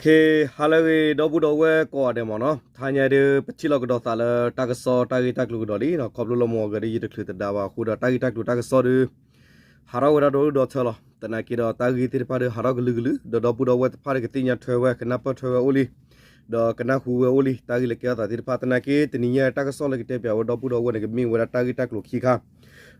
ကဲ, ဟါလၢအဂ့ၤ ဒီပုၢ်ဒီဝဲၢ်ကိးဂၤဒဲးမ့ၢ်နီၤ, တဟါညါဒုး ပထံၣ်လိာ်ကဒီးသးလၢတၢ်ကစီၣ်တၢ်ဂ့ၢ်တၢ်ကျိၤကဒီးလံနီၤ, ခီဖျိလၢမုၢ်ဂီၤဒီး ယတချုးသဒါဘၣ်အဃိဒီး တၢ်ဂ့ၢ်တၢ်ကျိၤတၢ်ကစီၣ်ဒုး ဟးထီၣ်ဝဲဒၣ်ဒီဒူၣ်ဒီထၢလီၤ. သနာ်က့ဒီး တၢ်ဂ့ၢ်သ့ၣ်တဖၣ်ဒုး ဟးထီၣ်ကလုာ်ကလုာ် ဒီးဒီပုၢ်ဒီဝဲၢ်တဖၣ်ဒုး ကသ့ၣ်ညါထွဲဝဲ ကနၢ်ပၢၢ်ထွဲဝဲအိၣ်လံ ဒီးကနၢ်ဟူဝဲအိၣ်လံ တၢ်ဂ့ၢ်လၢကဲထီၣ်သးသ့ၣ်တဖၣ်. သနာ်က့ တနံၤညါတၢ်ကစီၣ်လၢကတဲပၠးဝဲဒီပုၢ်ဒီဝဲၢ်န့ၣ် ကမ့ၢ်ဝဲဒၣ်တၢ်ဂ့ၢ်တၢ်ကျိၤခံခါ,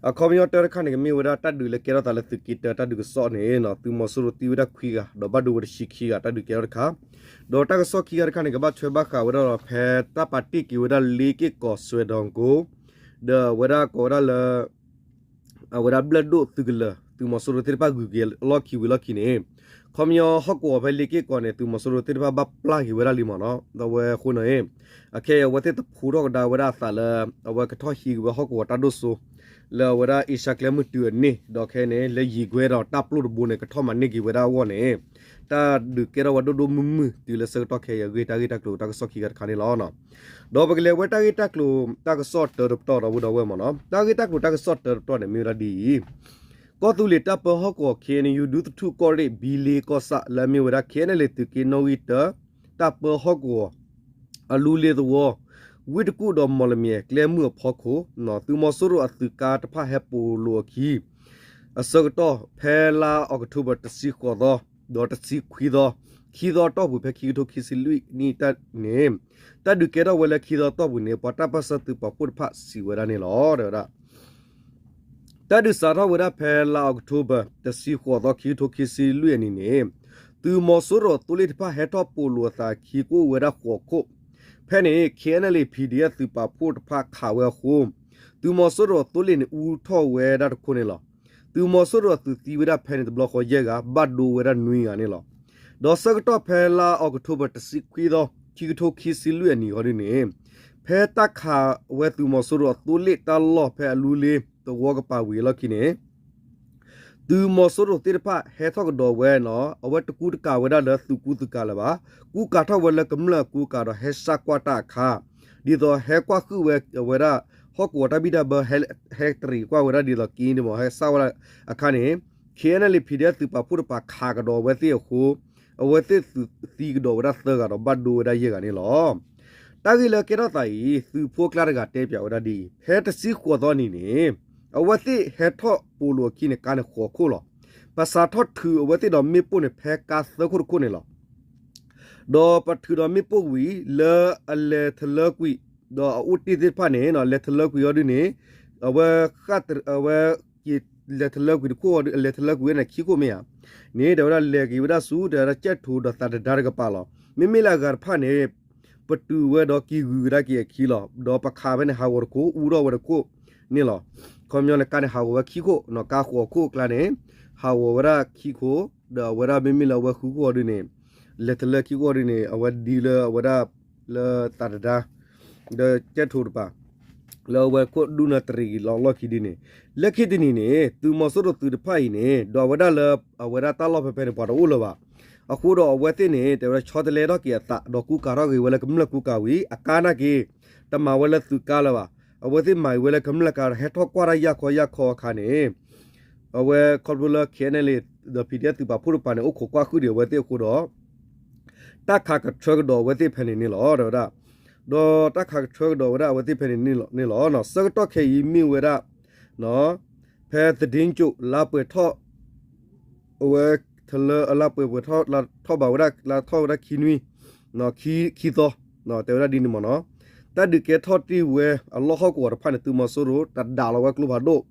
အခီပညီတၢတခါန့ၣ် ကမ့ၢ်ဝဲဒၣ်တၢ်ဒုးလၢကဲထီၣ်သးလၢသုးက့တၢတၢ်ဒုးကစီၣ်န့ၣ်နီၤ, သုးမီၤစိရိၤသံဝဲဒၣ်ခွံဂၤ ဒီးဘၣ်ဒိဝဲတဆံခံဂၤ တၢ်ဒုးကဲထီၣ်တခါ, ဒီးတၢ်ကစီၣ်ခံခါတခါန့ၣ် ကဘၣ်ထွဲဘၣ်ဃးဝဲဒၣ်ဒီး ဖဲတၢ်ပာ်တ့ၢ်က့ၤဝဲဒၣ်လ့က့ၢ်ကီးစွဲဒီကိ ဒီးအဝဲဒၣ်ကိးဝဲဒၣ်လၢ အဝဲဒၣ်ဘျၢၣ်ဒိၣ်သုးကလၢၤ သုးမီၤစိရိၤသ့ၣ်တဖၣ်ဂုၤက့ၤအလီၢ်ခံဝံၤလီၢ်ခံန့ၣ်, ခီပညီဟီၣ်ကဝီၤဖဲလ့က့ၢ်ကီးန့ၣ် သုးမီၤစိရိၤသ့ၣ်တဖၣ်ဘၣ်ပျၢ်က့ၤဝဲဒၣ်လံမ့ၢ်နီၤ, ဒီးအဝဲအဃိန့ၣ် အခဲအံၤအဝဲသ့ၣ်တဖိးထီၣ်ကဒါဝဲဒၣ်အသးလၢ အဝဲကထီၣ်ဟံးက့ၤဝဲဟီၣ်ကဝီၤတၢ်ဒိၣ်စိ လၢအဝဲဒၣ်အ့ရှါကျဲမုၢ်တုၤအန့ၣ် ဒီးခဲအံၤန့ၣ် လၢယံၤကွဲဒီးတၢ်ပျီတဘိန့ၣ် ကထီၣ်မၤန့ၢ်က့ၤဝဲဒၣ်အဂီၢ်န့ၣ် တၢ်ဒုးကဲထီၣ်ဝဲဒိၣ်ဒိၣ်မုၢ်မုၢ်တုၤလၢဆၢကတီၢ်ခဲအံၤအဂ့ၢ် တၢ်ဂ့ၢ်တၢ်ကျိၤတၢ်ကစီၣ်ခံခါတခါန့ၣ်လီၤ. ဒီးပကလဲၤဝဲတၢ်ဂ့ၢ်တၢ်ကျိၤတၢ်ကစီၣ်တၢတပတီၢ်ဒီပုၢ်ဒီဝဲၢ်မ့ၢ်နီၤ, တၢ်ဂ့ၢ်တၢ်ကျိၤတၢ်ကစီၣ်တၢတပတီၢ်န့ၣ် မ့ၢ်ဝဲဒၣ်ဒ်အံၤ, ကီၢ်သူလ့ၤတၢ်ပၢဟီၣ်ကဝီၤ ခ့ၣ်အဲၣ်ယူၣ် ဒူသထူၣ်ကီၢ်ရ့ၣ် ဘံလ့ကီၢ်ဆၣ် လၢအမ့ၢ်ဝဲဒၣ် ခ့ၣ်အဲၣ်ယူၣ် သုးက့နီၣ်ဂံၢ်တၢ တၢ်ပၢဟီၣ်ကဝီၤ အလူလ့သဝီ ဝ့ၢ်တကူၣ်ဒီးမီၣ်လမၠဲၤ ကျဲမုၢ်အဖီခိၣ် သုးမီၤစိရိၤအသုးကါတဖၣ်ဟဲပိာ်လိာ်အခံ အဆၢကတီၢ် ဖဲလါအီးကထိဘၢၣ် တဆံဃိးသီ ဒီးတဆံခွံသီ ခံသီတီၢ်ပူၤ ဖဲခံကထိခံဆံလွံၢ်နံၣ်တၢ်န့ၣ် တၢ်ဒုးကဲထီၣ်ဝဲလၢခံသီတီၢ်ပူၤန့ၣ် ပှၤတၢ်ပၢၢ်ဆၢသုးပာ်ဖှိၣ်တဖၣ်စံးဝဲဒၣ်န့ၣ်လီၤ. တဲဝဲဒၣ် တၢ်ဒုးစးထီၣ်ဝဲဒၣ်ဖဲလါအီးကထိဘၢၣ် တဆံဃိးသီ ခံကထိခံဆံလွံၢ်အနံၤန့ၣ် သုးမီၤစိရိၤအသိလ့ၣ်တဖၣ်ဟဲထီၣ်ပိာ်လိာ်အသးခံကအိၣ်ဝဲဒၣ်ဃိးခိၣ်, ဖဲန့ၣ် ခ့ၣ်အဲၣ်ယူၣ် PDF သုးပာ်ဖှိၣ်တဖၣ်ခးဝဲအဃိ သုးမီၤစိရိၤအသိလ့ၣ်န့ၣ် အူထီၣ်ဝဲဒၣ်တခိၣ်န့ၣ်လီၤ. သုးမီၤစိရိၤအသုးသံဝဲဒၣ်ဖဲန့ၣ်တဘျီဃီယဲၢ်ဂၤ ဘၣ်ဒိဝဲဒၣ်နွံဂၤန့ၣ်လီၤ. ဒီးဆၢကတီၢ်ဖဲလါအီးကထိဘၢၣ် တဆံခွံသီ ခံကထိခံဆံလွံၢ်အနံၤဃီဒ်န့ၣ် ဖဲတၢ်ခးဝဲသုးမီၤစိရိၤအသိလ့ၣ်တၢ်လီၢ်ဖဲအလူလ့သဝီကပၤဝံၤအလီၢ်ခံန့ၣ် သုးမီၤစိရိၤသ့ၣ်တဖၣ်ဟဲထီၣ်ကဒီးဝဲနီၤ, အဝဲတကူတကၤဝဲဒၣ်လၢသုးကူသုးကၤလၢၤဘၣ်, ကူကၤထီၣ်ဝဲလၢကမျၢၢ်အကူကၤဒီးဟဲစၢ်ကွၢ်တၢ်အခါ, ဒ်သိးဟဲကွၢ်ဃုာ်ဝဲအဝဲဒၣ် ဟီၣ်ကဝီၤတၢ်ဘံၣ်တၢ်ဘၢ ဟဲတရံးကွၢ်ဝဲဒၣ်ဒ်သိးက့န့ၣ်မ့ၢ် ဟဲစၢ်ဝဲဒၣ်အခါန့ၣ် ခ့ၣ်အဲၣ်ယူၣ် PDF သုးပာ်ဖှိၣ်တဖၣ်ခးကဒီးအဝဲသ့ၣ်အဃိ အဝဲသ့ၣ်သုးသံကဒီးဝဲဒၣ်သၢဂၤဒီးဘၣ်ဒိဝဲဒၣ်ယဲၢ်ဂၤန့ၣ်လီၤ. တၢ်ဂ့ၢ်လၢကဲထီၣ်သးအံၤ သုးဖိအကျါတဂၤတဲပၠးဝဲဒၣ်ဒ်အံၤ, ဖဲတဆံဃိးသီနံၤန့ၣ် အဝဲသ့ၣ်ဟဲထီၣ်ပိာ်လိာ်အခံန့ၣ် ကါန့ၣ်ဃိးခိၣ်လီၤ. ပစးထီၣ်ထုးအဝဲသ့ၣ်ဒီးမ့ၣ်ပိၢ်န့ၣ် ဖဲကါသၢခိၣ်တခိၣ်န့ၣ်လီၤ. ဒီးပထုးဒီးမ့ၣ်ပိၢ်ဝံၤ လၢအလဲၤထလၢကွံာ် ဒီးအအိၣ်တ့ၢ်သ့ၣ်တဖၣ်န့ၣ် လဲၤထလၢကွံာ်အီၤဒ်န့ၣ် အဝဲ အဝဲ လဲၤထလၢကွံာ်တခိၣ် လဲၤထလၢကွံာ်ဝဲန့ၣ်ခံခိၣ်မ့ၢ်ဧါ န့ၣ် တဲဝဲဒၣ်လဲၤက့ၤဝဲဒၣ်ဆူ တဲဝဲဒၣ်ကၠဲၣ်ထိးဒီးသးတဒါတကပၤလီၤ. မ့မ့ၢ်လၢအဂၤတဖၣ်န့ၣ် ပတုာ်ဝဲဒီးက့ၤဂုၤကဒါက့ၤအခံလီၤ. ဒီးပခးဖဲန့ၣ်ဟးဂီၤတခိၣ် အူထီၣ်ဝဲတခိၣ်န့ၣ်လီၤ. ခီပညီန့ၣ် ကါန့ၣ်ဟးဂီၤဝဲခံခိၣ်နီၤ, ကါဃိးခိၣ်အကျါန့ၣ် ဟးဂီၤဝဲဒၣ်ခံခိၣ် ဒီးအဝဲဒၣ်မ့မ့ၢ်လၢအဝဲဃုခိၣ်အီၤဒ်န့ၣ် လဲၤထလၢခံခိၣ်အီၤဒ်န့ၣ် အဝဲဒ်လၢအဝဲဒၣ် လၢသးတဒါ ဒီးကၠဲၣ်ထိးတပၤ လၢအဝဲခိၣ်ဒူၣ်နၢ်တရံးက့ၤလီၤလီၢ်ခံဒ်န့ၣ် လၢခံတနံၤန့ၣ် သုးမီၤစိရိၤသုးတဖၣ်အံၤန့ၣ် ဒီးအဝဲဒၣ်လၢအဝဲဒၣ်တၢ်လီၢ်ဖဲဖဲန့ၣ် ပှၤတအိၣ်လၢၤဘၣ်. အဃိဒီးအဝဲသ့ၣ်န့ၣ် တဲဝဲဒၣ်ဆီတလဲထီၣ်က့ၤအသး ဒီးကူကၤထီၣ်က့ၤဝဲလၢကမျၢၢ်ကူကၤဝံၤ အကါနာ်က့ၤ တမၤဝဲလၢသုးကါလၢၤဘၣ်. အဝဲသ့ၣ်မၤက့ၤဝဲလၢကမျၢၢ်ကါဒီးဟဲထီၣ်ကွၢ်တၢ်ယၢ်ခီယၢ်ခီအခါန့ၣ် အဝဲခီဖျိလၢ ခ့ၣ်အဲၣ်ယူၣ် ဒီး ပီၣ်ဒီအက်ဖ် သုးပာ်ဖှိၣ်တပၤန့ၣ် အိၣ်ခိးကွၢ်ဃုာ်ဒံးအဝဲသ့ၣ်အဃိဒီး တၢ်ခးကထၢကဒီးအဝဲသ့ၣ်ဖဲန့ၣ်န့ၣ်လီၤ တဲဝဲဒၣ်. ဒီးတၢ်ခးကထၢကဒီးဝဲဒၣ်အဝဲသ့ၣ်ဖဲန့ၣ်န့ၣ်လီၤ. ဆၢကတီၢ်ခဲအံၤမ့ၢ်ဝဲဒၣ် ဖဲသဒ့ကၠိၣ် လါပှဲၤထီၣ် အဝဲ ထလၢအလါပှဲၤပှဲၤထီၣ် လါထီၣ်ဘၣ်ဝဲဒၣ် လါထီၣ်ဝဲဒၣ်ခံနွံ ခံသီ တဲဝဲဒၣ်ဒ်န့ၣ်မ့ၢ်နီၤ. တၢ်ဒုးကဲထီၣ်တ့ၢ်ဝဲအလီၢ်ဟီၣ်ကဝီၤတဖၣ်န့ၣ် သုးမီၤစိရိၤ တဒါလီၤဝဲကျိဖးဒိၣ်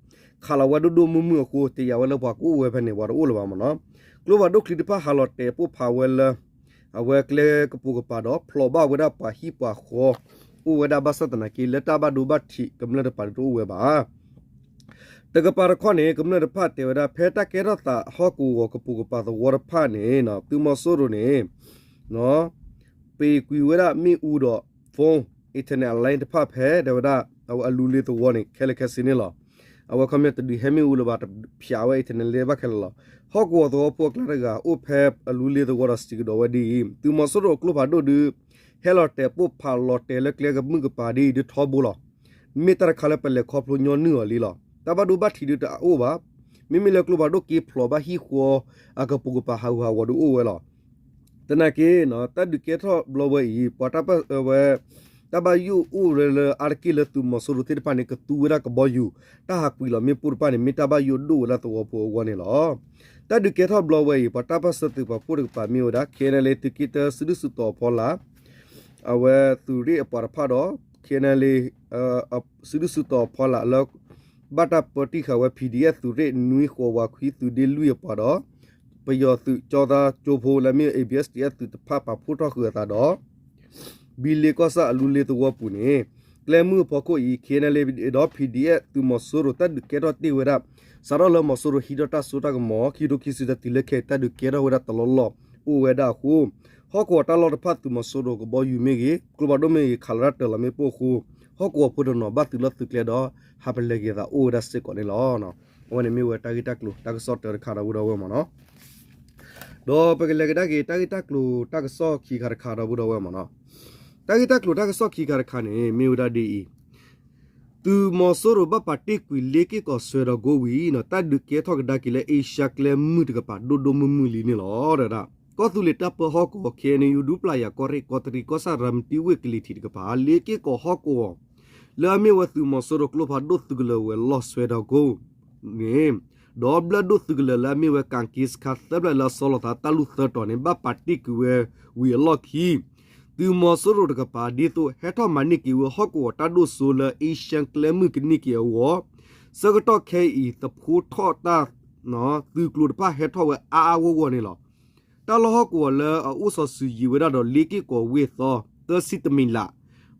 ခးလီၤဝဲဒိၣ်ဒိၣ်မုၢ်မုၢ်အဃိ တယာ်ဝဲလၢပှၤကအိၣ်ဝဲဖဲန့ၣ် ပှၤတအိၣ်လၢၤဘၣ်မ့ၢ်နီၤ. ကျိဖးဒိၣ်ချံတဖၣ်ဟးလီၤတဲာ်ပိၢ်ဖးဝဲလၢ အဝဲကျဲကပိာ်ကပၤဒီး ဖျိးဘၣ်ဝဲဒၣ်ပှၤဟံၣ်ပှၤဃီ အိၣ်ဝဲဒၣ် ဘၣ်ဆၣ်သနာ်က့ လၢတၢ်ဘၣ်ဒိဘၣ်ထံး ကမျၢၢ်တပၤဒုးတအိၣ်ဝဲဘၣ်. တကပၤတခီန့ၣ် ကမျၢၢ်တဖၣ်တဲဝဲဒၣ် ဖဲတၢ်ကဲထီၣ်သးဟီၣ်ကဝီၤကပိာ်ကပၤသဝီတဖၣ်န့ၣ် သုးမီၤစိရိၤန့ၣ် ပ့ၤကွံာ်ဝဲဒၣ်မ့ၣ်အူဒီး phone internet line တဖၣ်ဖဲ တဲဝဲဒၣ် အဝဲအလူလ့သဝီန့ၣ် ခဲလၢာ်ခဲဆ့န့ၣ်လီၤ. အဝဲခီပညီတဒုးဟဲမ့ၣ်အူလၢၤဘၣ် တဖျးဝဲ internet line ဘၣ်ခဲလၢာ်လီၤ. ဟီၣ်ကဝီၤသဝီဖိအကျါတဂၤ အိၣ်ဖဲအလူလ့သဝီဒီးစံးကဒီးဝဲဒ်အံၤ, သုးမီၤစိရိၤကျိဖးဒိၣ်ဒုး ဟဲလီၤတဲာ်ပိၢ်ဖးလီၤတဲာ်လၢကျဲကမုၢ်ကပၤဒ်အံၤဒုးထီဘိလီၤ. မ့ၢ်တၢ်တခါလၢပလဲၤခီဖျိညီနုၢ်အီၤလံလီၤ. တၢ်ဘၣ်ဒိဘၣ်ထံးဒုးတအိၣ်ဘၣ်. မ့မ့ၢ်လၢကျိဖးဒိၣ်က့ဖျိးဘၣ်ဟံၣ်ဃီ အကပိာ်ကပၤဟးဂူာ်ဟးဂီၤဒုးအိၣ်ဝဲလီၤ. သနာ်က့ တၢ်ဒုးကဲထီၣ်ဘျီဝဲအံၤ ပှၤတၢ်ဘၣ်ယိၣ်အိၣ်ဝဲလၢအါတက့ၢ်လၢသုးမီၤစိရိၤသ့ၣ်တဖၣ်န့ၣ် ကသူဝဲဒၣ်ကဘီယူၤ, တၢ်ဟးကွံာ်လီၤမ့ၣ်ပိၢ်တဖၣ်န့ၣ် မ့ၢ်တၢ်ဘၣ်ယိၣ်ဒိၣ်ဝဲဒၣ်သဝီဖိအဂီၢ်န့ၣ်လီၤ. တၢ်ဒုးကဲထီၣ်ဘျီဝဲအံၤ ပှၤတၢ်ပၢၢ်ဆၢသုးပာ်ဖှိၣ်တကပၤမ့ၢ်ဝဲဒၣ် ခ့ၣ်အဲၣ်အလ်အ့ သုးက့တၢ စုဒုၣ်စုတီၤအဖီလာ် အဝဲသုးရ့ၣ်အပှၤတဖၣ်ဒီး ခ့ၣ်အဲၣ်အလ်အ့ စုဒုၣ်စုတီၤအဖီလာ်လၢ ဘၣ်တၢ်ပၢတံၢ်ဃာ်ဝဲ ပီၣ်ဒီအ့ၣ် သုးရ့ၣ်နွံဃိးဝးခွံသုးဒ့လွံၢ်အပှၤဒီး ပယီၤသုးကၠီသါကၠိဖိလၢအမ့ၢ် ABSDF သုးတဖၣ်ပာ်ဖှိၣ်ထီၣ်ဃုာ်အသးဒီး ဘံလ့ကီၢ်ဆၣ်အလူလ့သဝီပူၤန့ၣ် ကျဲမုၢ်အဖီခိၣ်အံၤ ခ့ၣ်အဲၣ်အလ်အ့ ဒီး ပီၣ်ဒီအ့ၣ် သုးမီၤစိရိၤတၢ်ဒုးကဲထီၣ်တ့ၢ်ဝဲဒၣ် စးထီၣ်လၢမီၤစိရိၤဟံးထီၣ်တၢ်စိတၢ်ကမီၤ ခံကထိခံဆံသၢတုၤလၢခဲအံၤ တၢ်ဒုးကဲထီၣ်ဝဲဒၣ်တလီၢ်လီၢ်အိၣ်ဝဲဒၣ်အဃိ ဟီၣ်ကဝီၤတၢ်လီၢ်တဖၣ် သုးမီၤစိရိၤကဘီယူၤမ့ၢ်ဂ့ၤ ကျိဖးဒိၣ်မ့ၢ်ဂ့ၤ ခးလီၤတၢ်တၢၤလီၤမ့ၣ်ပိၢ်အဃိ ဟီၣ်ကဝီၤဖိတနီၤဘၣ်သုးလီၢ်သုးကျဲဒီး ဟးပလဲၤက့ၤအသးအိၣ်ဝဲဒၣ်စ့ၢ်ကီးန့ၣ်လီၤ. အဝဲန့ၣ်မ့ၢ်ဝဲတၢ်ဂ့ၢ်တၢ်ကျိၤတၢ်ကစီၣ်တၢတခါဒီပုၢ်ဒီဝဲၢ်မ့ၢ်နီၤ. ဒီးပကလဲၤကဒါက့ၤ တၢ်ဂ့ၢ်တၢ်ကျိၤတၢ်ကစီၣ်ခံခါတခါဒီပုၢ်ဒီဝဲၢ်မ့ၢ်နီၤ. တၢ်ဂ့ၢ်တၢ်ကျိၤတၢ်ကစီၣ်ခံခါတခါန့ၣ် မ့ၢ်ဝဲဒၣ်ဒ်အံၤ, သုးမီၤစိရိၤဘၣ်ပာ်တ့ၢ်ကွံာ်လ့က့ၢ်ကီၢ်စွဲဒီးကိဝံၤ တၢ်ဒုးကဲထီၣ်ကဒါက့ၤလၢအ့ရှါကျဲမုၢ်တကပၤ ဒိၣ်ဒိၣ်မုၢ်မုၢ်လံန့ၣ်လီၤ. ဒီး ကီၢ်သူလ့ၤတၢ်ပၢဟီၣ်ကဝီၤ KNU ဒူပျၢ်ယၤ ကီၢ်ရ့ၣ် ကီၢ်တရံး ကီၢ်ဆၣ် ရၤမတံဝ့ၢ် ကလံၤထံးတကပၤ လ့က့ၢ်ကီၢ်ဟီၣ်ကဝီၤ လၢအမ့ၢ်ဝဲသုးမီၤစိရိၤကျိဖးဒိၣ်သုးကလၢၤဝဲၤလီၢ်စွဲဒီးကိန့ၣ် ဒီးဘျၢၣ်ဒိၣ်သုးကလၢၤလၢအမ့ၢ်ဝဲ ကၣ်က့စခါသၢဖျၢၣ်လၢအဆီလီၤသးတၢ်လူၢ်သၢတီၤန့ၣ် ဘၣ်ပာ်တ့ၢ်ကွံာ်ဝဲဝံၤအလီၢ်ခံ သုးမီၤစိရိၤတကပၤ ဒ်သိးဟဲထီၣ်မၤန့ၢ်က့ၤဝဲဟီၣ်ကဝီၤတၢ်ဒိၣ်စိလၢအ့ရှါကျဲမုၢ်ကန့ၢ်က့ၤအဂီၢ် ဆၢကတီၢ်ခဲအံၤ သဖှိထီၣ်တၢ် သုးကျိၤတဖၣ်ဟဲထီၣ်ဝဲအါအါဂီၢ်ဂီၢ်န့ၣ်လီၤ. တၢ်လီၢ်ဟီၣ်ကဝီၤလၢအအိၣ်စီၤစုၤယံၤဝဲဒၣ်ဒီးလ့က့ၢ်ကီၢ်ဝ့ၢ်သီ သၢဆံတမံၤလး,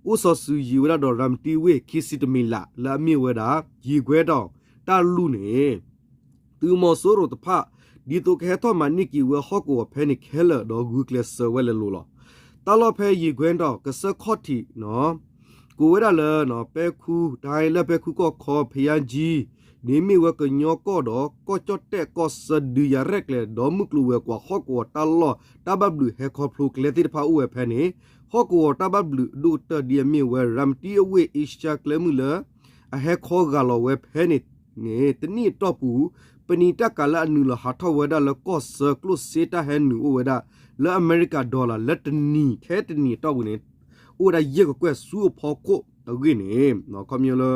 အိၣ်စီၤစုၤယံၤဝဲဒၣ်ဒီးရၤမတံဝ့ၢ် ခံဆံတမံၤလး လၢအမ့ၢ်ဝဲဒၣ် ယံၤကွဲတီၤ တၢ်လူၢ်န့ၣ် သုးမီၤစိရိၤတဖၣ် ဒ်သိးကဟဲထီၣ်မၤန့ၢ်က့ၤဝဲဟီၣ်ကဝီၤဖဲန့ၣ်ခဲလၢာ်ဒီးဂုာ်ကျဲးစၢးဝဲလဲၤလိၤလီၤ. တၢ်လီၢ်ဖဲယံၤကွဲတီၤ ကစၢၢ်ခီၣ်ထံး ကိးဝဲဒၣ်လၢ ပဲခူ တဟါလၢပဲခူကီၢ်ခီ ဖယါကၠံ န့ၣ်မ့ၢ်ဝဲကညီကီၢ်ဒီး ကီၢ်ကၠီၣ်တဲၣ်ကီၢ်ဆၢဒုးယၤရဲၣ်ကျဲၤ ဒီးမုၢ်ကျိၤဝဲၤကွာ်ဟီၣ်ကဝီၤတၢ်လီၢ် တၢ်ဘၣ်ဘျုးဟဲခီဖျိကျဲသ့ၣ်တဖၣ်အိၣ်ဝဲဖဲန့ၣ် ဟီၣ်ကဝီၤတၢ်ဘၣ်ဘျုးအဒိၣ်ကတၢၢ်ဒ်အမ့ၢ်ဝဲ ရၤမတံအဝ့ၢ်အ့ရှါကျဲမုၢ်လၢ အဟဲခီဂာ်လီၤဝဲဖဲန့ၣ်န့ၣ် တနံၣ်အတီၢ်ပူၤ ပနံာ်တၢ်ကၤလၢအနုာ်လီၤဟးထီၣ်ဝဲဒၣ်လၢကီၢ်ဆၢကျိၣ်စ့တၢ်ဟဲနုာ်အိၣ်ဝဲဒၣ် လၢအမဲရကၤ dollar လၢတနံၤ ထဲတနံၤအတီၢ်ပူၤန့ၣ် အိၣ်ဝဲဒၣ်ယဲၢ်ကကွဲၢ်ဆူအဖီခိၣ်အဂ့ၢ်န့ၣ် ခီပညီလၢ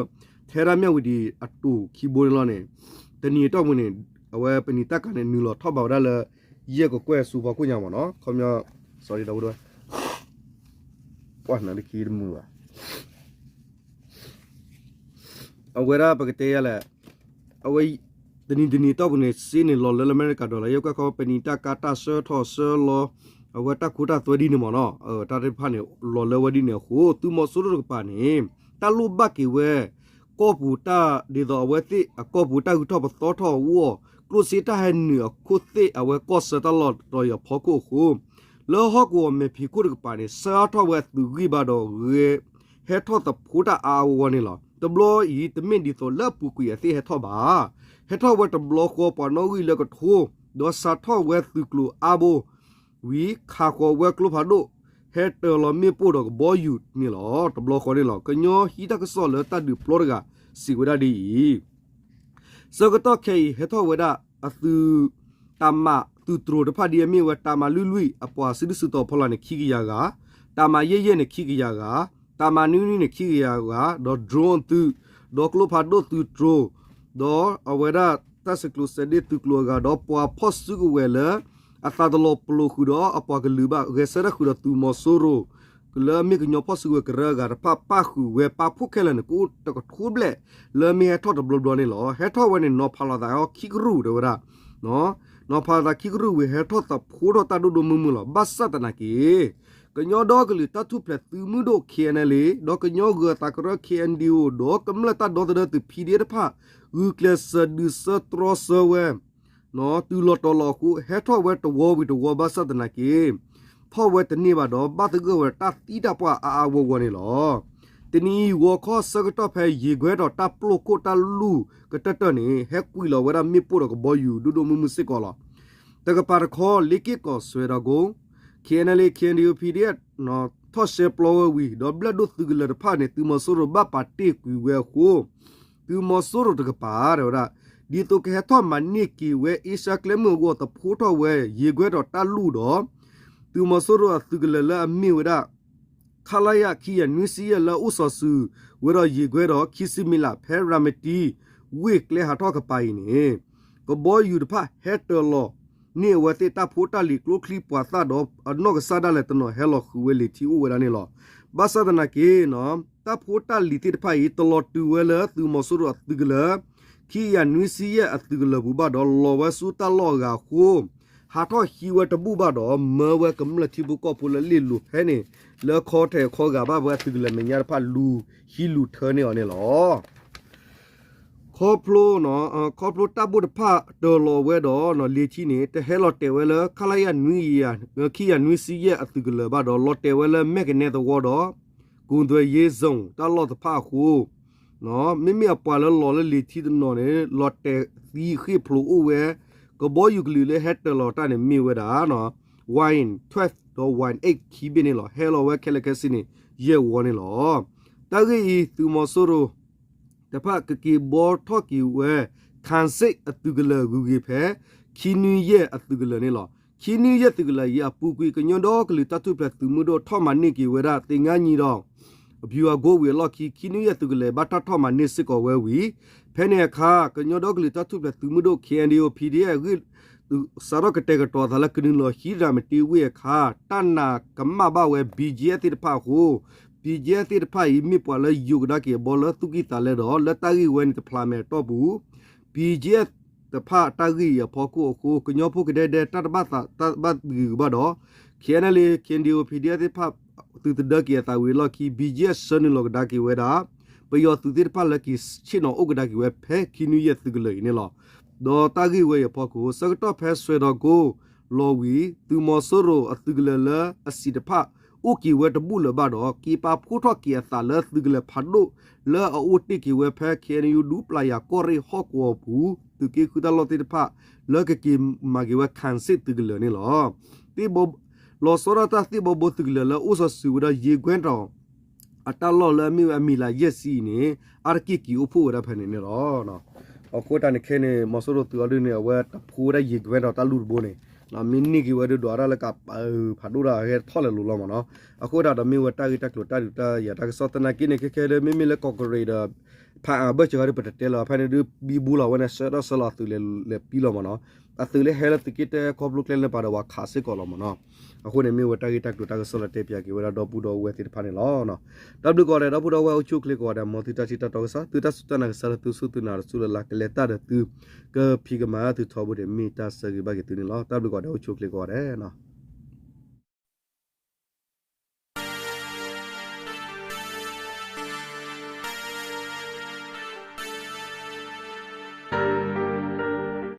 ထဲဒၣ်မၠၣ်ဝတံၤအတိၤခံဘိန့ၣ်လီၤန့ၣ် တနံၤအတီၢ်ပူၤန့ၣ် အဝဲပနံာ်တၢ်ကၤန့ၣ် နုာ်လီၤထီၣ်ဘးဝဲဒၣ်လၢ ယဲၢ်ကကွဲၢ်ဆူဖီခိၣ်ညါမ့ၢ်နီၤ ခီပညီ sorry ဒီပုၢ်ဒီဝဲၢ် ပှၤနၤလၢခံတမုာ်ဘၣ် အဝဲဒၣ်ပကတဲယၤလဲၣ် အဝဲ တနံၤတနံၤအတီၢ်ပူၤန့ၣ် စ့န့ၣ်လီၤလၢလၢအမဲရကၤ dollar ယဲၢ်ကကွဲၢ်ခီ ပနံာ်တၢ်ကၤတၢ်ဆှၢထီၣ်ဆှၢလီၤ အဝဲတၢ်ခိတၢ်သွဲဒ်န့ၣ်မ့ၢ်နီၤ တၢ်သ့ၣ်တဖၣ်န့ၣ် လီၤလၢဝဲဒ်န့ၣ်အဃိ သုးမီၤစိရိၤတကပၤန့ၣ် တၢ်လိၣ်ဘၣ်က့ၤဝဲ ကီၢ်ပူၤတၢ် ဒ်သိးအဝဲသ့ၣ်အကီၢ်ပူၤတၢ်ဂုၤထီၣ်ပသီထီၣ်အဂီၢ် ကျိၣ်စ့တၢ်ဟဲနုာ်အခိၣ်သ့ၣ် အဝဲကီၢ်ဆၢတၢ်လီၢ်တတီၤအံၤအဖီခိၣ်အဃိ လၢဟီၣ်ကဝီၤမဲာ်ဖံးခိၣ်တကပၤန့ၣ် ဆှၢအါထီၣ်ဝဲအသုးဂံၢ်ဘါဒီးဂဲၤ ဟဲထီၣ်သဖှိတၢ်အါအါဂီၢ်ဂီၢ်န့ၣ်လီၤ. တဘျီအံၤ တမ့ၢ်ဒ်သိးလၢအပူၤကွံာ်အသ့ၣ်ဟဲထီၣ်ဘၣ်. ဟဲထီၣ်ဝဲတဘျီဃီပှၤနီၣ်ဂံၢ်လၢကထိ ဒီးစးထီၣ်ဝဲသုးကျိၤအါဘိ ဝံၤခးဃီၤဝဲကျိဖးဒိၣ် ဟဲတၢၤလီၤမ့ၣ်ပိၢ်ဒီးကဘီယူၤန့ၣ်လီၤ. တဘျီဃီန့ၣ်လီၤ. ကညီဟံးတၢ်ကစီၣ်လၢတၢ်ဒုးပျီတဂၤ စံးဝဲဒၣ်ဒ်အံၤ ဆၢကတီၢ်ခဲအံၤ ဟဲထီၣ်ဝဲဒၣ်အသုး တၢ်မၤသုးတြိၤတဖၣ်ဒ်အမ့ၢ်ဝဲ တၢ်မၤလွံၢ်လွံၢ် အပှၤစုဒုၣ်စုတီၤဖီလာ်န့ၣ် ခံကယၤဂၤ, တၢ်မၤယဲၢ်ယဲၢ်န့ၣ် ခံကယၤဂၤ, တၢ်မၤနွံနွံန့ၣ် ခံကယၤဂၤ, ဒီး drone အသုး, ဒီးကျိဖးဒိၣ်သုးတြိၤ, ဒီးအဝဲဒၣ်တၢ်ဆဲးကျိးစဲးဒ့သုးကျိၤအဂၤ, ဒီးပှၤဖီၣ်စုကဝဲၤလၢ အသးတလီၤပလိာ်ဃုာ်ဒီးအပှၤကလုာ်ဘၣ် ဂဲၤဆၢထၢၣ်ဃုာ်ဒီးသုးမီၤစိရိၤ လၢအမ့ၢ်ကညီဖီၣ်စုကဝဲၤကရၢအဂၤတဖၣ် ပၣ်ဃုာ်ဝဲပာ်ဖှိၣ်ခဲလၢာ်န့ၣ် ကအိၣ်တကထိဘျဲၣ် လၢအမ့ၢ်ဟဲထီၣ်တဘျီဘျီန့ၣ်လီၤ. ဟဲထီၣ်ဝဲန့ၣ် နီၤဖးလိာ်သးအီၤခံကရူၢ်တဲဝဲဒၣ်, နီၤဖးလိာ်သးခံကရူၢ်ဝံၤ ဟဲထီၣ်သဖှိထီၣ်တၢ်ဒိၣ်ဒိၣ်မုၢ်မုၢ်လီၤ. ဘၣ်ဆၣ်သနာ်က့ ကညီဒီကလုာ်တၢ်ထူၣ်ဖျဲးသုးမုၢ်ဒိၣ် ခ့ၣ်အဲၣ်အၣ်လ်အ့ ဒီးကညီဂၢၤသးကရၢ ခ့ၣ်အဲၣ်အၣ်လ်အ့ ဒီးကမျၢၢ်တၢ်ဒီသဒၢသုး ဖံဒ့ၣ်အ့ တဖၣ် ဂုာ်ကျဲးစၢးဒုးဆၢတြီဆၢဝဲ တုၤလီၤတီၤလီၤအဃိ ဟဲထီၣ်ဝဲတဝီဝံၤတဝီဘၣ်ဆၣ်သနာ်က့ ထီၣ်ဝဲတန့ၢ်ဘၣ်ဒီး ဘၣ်သဂၢၢ်ဝဲတၢ်သံတၢ်ပှၢ်အါအါဂီၢ်ဂီၢ်န့ၣ်လီၤ. တနံၤအံၤဂီၤခီဆၢကတီၢ်ဖဲယံၤကွဲဒီးတၢ်ပျိၢ်ခိၣ်တၢ်လူၢ်ကတၢၢ်တၢၢ်န့ၣ် ဟဲကွံာ်လီၤဝဲဒၣ်မ့ၣ်ပိၢ်ဒီးကဘီယူၤဒိၣ်ဒိၣ်မုၢ်မုၢ်စ့ၢ်ကီးလီၤ. တကပၤတခီ လ့က့ၢ်ကီၢ်စွဲဒီးကိ ခ့ၣ်အဲၣ်အၣ်လ်အ့ ခ့ၣ်အဲၣ်ယူၣ် ပီၣ်ဒီအ့ ထီၣ်ရှဲပျီဝဲဝံၤ ဒီးဘျၢၣ်ဒိၣ်သုးကလၢၤတဖၣ်န့ၣ် သုးမီၤစိရိၤဘၣ်ပာ်တ့ၢ်ကွံာ်ဝဲအဃိ သုးမီၤစိရိၤတကပၤ တဲဝဲဒၣ် ဒ်သိးကဟဲထီၣ်မၤန့ၢ်က့ၤဝဲအ့ရှါကျဲမုၢ်အဂီၢ် သဖှိထီၣ်ဝဲယံၤကွဲဒီးတၢ်လူၢ်ဒီး သုးမီၤစိရိၤအသုးကလၢၤလၢအမ့ၢ်ဝဲဒၣ် ခလရ ခံကယၤနွံဆံယဲၢ် လၢအအိၣ်စီၤစုၤဝဲဒီးယံာ်ကွဲဒီးခံဆံမံၤလး ဖဲရၤမတံ ဝ့ၢ်ကျဲဟးထီၣ်ကပၤအံၤန့ၣ် ကဘီယူၤတဖၣ်ဟဲတၢၤလီၤန့ၢ်အဝဲသ့ၣ်တၢ်ဖိတၢ်လံၤကျိချံမျိာ်သၣ်ဒီး အနီၢ်ကစၢ်ဒၣ်လဲာ်တနီၤဟဲလီၤဃုာ်ဝဲလံာ်ထံအိၣ်ဝဲဒၣ်န့ၣ်လီၤ. ဘၣ်ဆၣ်သနာ်က့ တၢ်ဖိတၢ်လံၤသ့ၣ်တဖၣ်အံၤ တလီၤတုၤဝဲလၢသုးမီၤစိရိၤအသုးကလၢၤ ခံကယၤနွံဆံယဲၢ်အသုးကလၢၤပူၤဘၣ်ဒီး လီၤဝဲဆူတၢ်လီၢ်အဂၤအဃိ ဟးထီၣ်ဟံးဝဲတဘူၣ်ဘၣ်ဒီး မၢဝဲကမျၢၢ်ထံဖိကီၢ်ဖိလၢလ့ၣ်လိၤဖဲန့ၣ် လၢခီထဲခီဂာ်ဘၣ်ဝဲအသုးကလၢၤမဲာ်ညါတဖၣ်လူၤဟံးလူၤထၢန့ၢ်အီၤန့ၣ်လီၤ. ခီဖျိ ခီဖျိတၢ်ဘိၣ်တဖၣ်တၢၤလီၤဝဲဒီး လံာ်ထံန့ၣ် တဟဲလီၤတဲာ်ဝဲလၢ ခလရ ခံကယၤနွံဆံယဲၢ်အသုးကလၢၤဘၣ်ဒီး လီၤတဲာ်ဝဲလၢမဲၢ်ကနဲသဝီဒီး ကုံသွဲရေးဇုန် တၢ်လီၢ်တဖၣ်အဃိ မ့မ့ၢ်အပှၤလၢလီၤလၢလံာ်ထံတနီၤန့ၣ် လီၤတဲာ်သံဃ့ၢ်ဖျိးအိၣ်ဝဲ ကဘီယူၤကလုာ်လၢဟဲတၢၤလီၤတၢ်န့ၣ်မ့ၢ်ဝဲဒၣ် ဝါအ့ၣ် twelve ဒီး ဝါအ့ၣ် eight ခံဘ့ၣ်န့ၣ်လီၤ. ဟဲလီၤဝဲခဲလၢာ်ခဲဆ့န့ၣ် ယဲၢ်ဝီန့ၣ်လီၤ. တၢ်ဂ့ၢ်အံၤ သုးမီၤစိရိၤ တဖၣ်ကက့ၤဘှီထီၣ်က့ၤဝဲ ခၢၣ်စ့ၣ်အသုးကလၢၤဂုၤဂ့ၤဖဲ ခံနွံယဲၢ်အသုးကလၢၤန့ၣ်လီၤ. ခံနွံယဲၢ်သုးကလၢၤအံၤအပူၤကွံာ် ကညီဒီကလုာ်တၢ်ထူၣ်ဖျဲးသုးမုၢ်ဒိၣ်ထီၣ်မၤန့ၢ်က့ၤဝဲဒၣ် သ့ၣ်ငါနံၤဒီး အပူၤအဂီၢ်ဝံၤအလီၢ်ခံ ခံနွံယဲၢ်သုးကလၢၤဘၣ်တၢ်ထီၣ်မၤန့ၢ်စ့ၢ်ကီးဝဲဝံၤ ဖဲန့ၣ်အခါ ကညီဒီကလုာ်တၢ်ထူၣ်ဖျဲးသုးမုၢ်ဒိၣ် K N D O P D F ဂ့ၢ် စးထီၣ်ကတဲာ်ကတီၤအသးလၢကနုာ်လီၤဟံးရၤမတံဝ့ၢ်အခါ တၢ်နာ်ကမၣ်ဘၣ်ဝဲ B G F သ့ၣ်တဖၣ်အဃိ B G F သ့ၣ်တဖၣ်အံၤ မ့ၢ်ပှၤလၢယိၤကဒါက့ၤအဘီလၢသူၣ်ကံၢ်သးလဲဒီး လၢတၢ်ဂ့ၢ်ဝဲန့ၣ်တဖျါမဲာ်အတီၢ်ပူၤ B G F တဖၣ်တၢ်ဂ့ၢ်အံၤအဖီခိၣ်အဃိ ကညီဖိကဒဲဒဲတၢ်တဘၣ်သးတၢ်ဘၣ်ဂ့ၤဂ့ၤဘၣ်ဒီး K N L A K N D O P D F သ့ၣ်တဖၣ် သုးသဒၢက့ၤအသးဝံၤအလီၢ်ခံ B G F ဆှၢနုာ်လီၤကဒါက့ၤဝဲဒၣ် ပယီၤသုးသ့ၣ်တဖၣ်လၢက့ၤဆ့ၣ်နီၤအိၣ်ကဒါက့ၤဝဲဖဲခံနွံယဲၢ်သုးကလၢၤအံၤန့ၣ်လီၤ. ဒီးတၢ်ဂ့ၢ်ဝဲအံၤအဖီခိၣ် ဆၢကတီၢ်ဖဲစွဲဒီးကိၢ်လီၤဝံၤ သုးမီၤစိရိၤအသုးကလၢၤလၢအစံးတဖၣ် အိၣ်က့ၤဝဲတဘူၣ်လၢၤဘၣ်ဒီး က့ၤပာ်ဖှိၣ်ထီၣ်က့ၤအသးလၢသုးကလၢၤဖးဒိၣ်လၢအအိၣ်တ့ၢ်က့ၤဝဲဖဲ K N U ဒူပျၢ်ယၤကီၢ်ရ့ၣ်ဟီၣ်ကဝီၤအပူၤ သုးက့ဃုတၢ်လီၢ်သ့ၣ်တဖၣ် လၢကက့ၤမၤက့ၤဝဲ ခၢၣ်စ့ၣ်သုးကလၢၤန့ၣ်လီၤ. သ့ၣ်ဘီ လီၤဆီဒၣ်တၢ်သ့ၣ်ဘီဘိသုးကလၢၤလၢအိၣ်စီၤစုၤဝဲဒီးယ့ကွဲၢ်တီၤ အတၢ်လီၢ်လၢအမ့ၢ်ဝဲအမံၤလးယဲၢ်ဆံအံၤန့ၣ် အါတက့ၢ်က့ၤအိၣ်ဖှိၣ်ဝဲဒၣ်ဖဲန့ၣ်န့ၣ်လီၤ. အဃိတၢ်န့ၣ်ခဲန့ၣ် မီၤစိရိၤသုးအီၤဒုန့ၣ် အဝဲတဖိဝဲဒၣ်ယ့ကွဲၢ်တီၤတၢ်လူၢ်တဘိန့ၣ် မ့ၢ်န့ၢ်က့ၤဝဲဒုးဒွးတၢ်လၢကပာ်ဖးဒိၣ်တၢ်အဂဲၢ်ထီၣ်လဲၤလိၤလီၤမ့ၢ်နီၤ. အဃိဒၣ်ဒီးမ့ၢ်ဝဲတၢ်ဂ့ၢ်တၢ်ကျိၤတၢ်ဒုးတၢ်ယၤတၢ်ကစီၣ်သနာ်က့န့ၣ် ခဲခဲဒုးမ့မ့ၢ်လၢကီၢ်ကရ့ၣ်ဒီး ဖးအၣ်ဘၢၣ်စၢၤဂၤဒုး ပတတဲလၢၤဘၣ် ဖဲန့ၣ်ဒုး ဘံဘူလီၤဝဲန့ၣ် ဆှၢထီၣ်ဆှၢလီၤအသုးလဲၤပံလီၤမ့ၢ်နီၤ. အသုးလၢဟဲလၢသုးက့တၢ်ခီဖျိကျဲလၢပာ်ဒီးဝဲခးစ့ၢ်ကီးလီၤမ့ၢ်နီၤ. အဃိန့ၣ်မ့ၢ်ဝဲတၢ်ဂ့ၢ်တၢ်ကျိၤတၢ်ကစီၣ်လၢတဲပၠးက့ၤဝဲဒၣ်ဒီပုၢ်ဒီဝဲၢ်သ့ၣ်တဖၣ်န့ၣ်လီၤ. တၢ်ဘျုးကိးဂၤဒဲး ဒီပုၢ်ဒီဝဲၢ်အိၣ်ဆူၣ်အိၣ်ချ့ကိးဂၤဒဲး မ်သုတၢ်ထံၣ်တၢ်တီကစီၣ် သုတၢ်စူၢ်တၢ်နာ်ကစၢ်လၢသုစူၢ်သုနာ်တစူၢ်လၢ်လၢ် ကလဲၤတၢ်ဒီးသု ကဖံးကမၤသုထီဘိဒဲး မ့ၢ်တၢ်ဆၢဂ့ၤဘၣ်က့ၤသုန့ၣ်လီၤ. တၢ်ဘျုးကိးဂၤဒဲး အိၣ်ဆူၣ်အိၣ်ချ့ကိးဂၤဒဲး